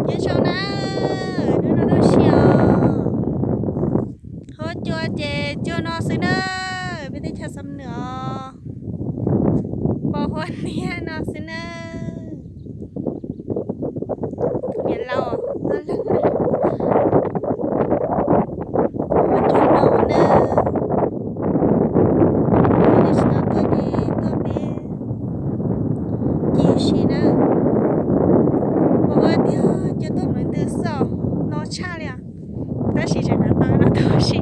Nyob zoo na, hnub no tuaj si os. Hauv cua ces cua no xwb na, peb teb chaws Xam Nws os. Pos huab niab no xwb na. Niam laus, ua cua no na. Tiam sis no tuaj ces tuaj peb cia si na. Pos huab tiag, cua tuaj mus ntws xwb os, no tshaj li os. Tab sis tseem hnav tau no tuaj si.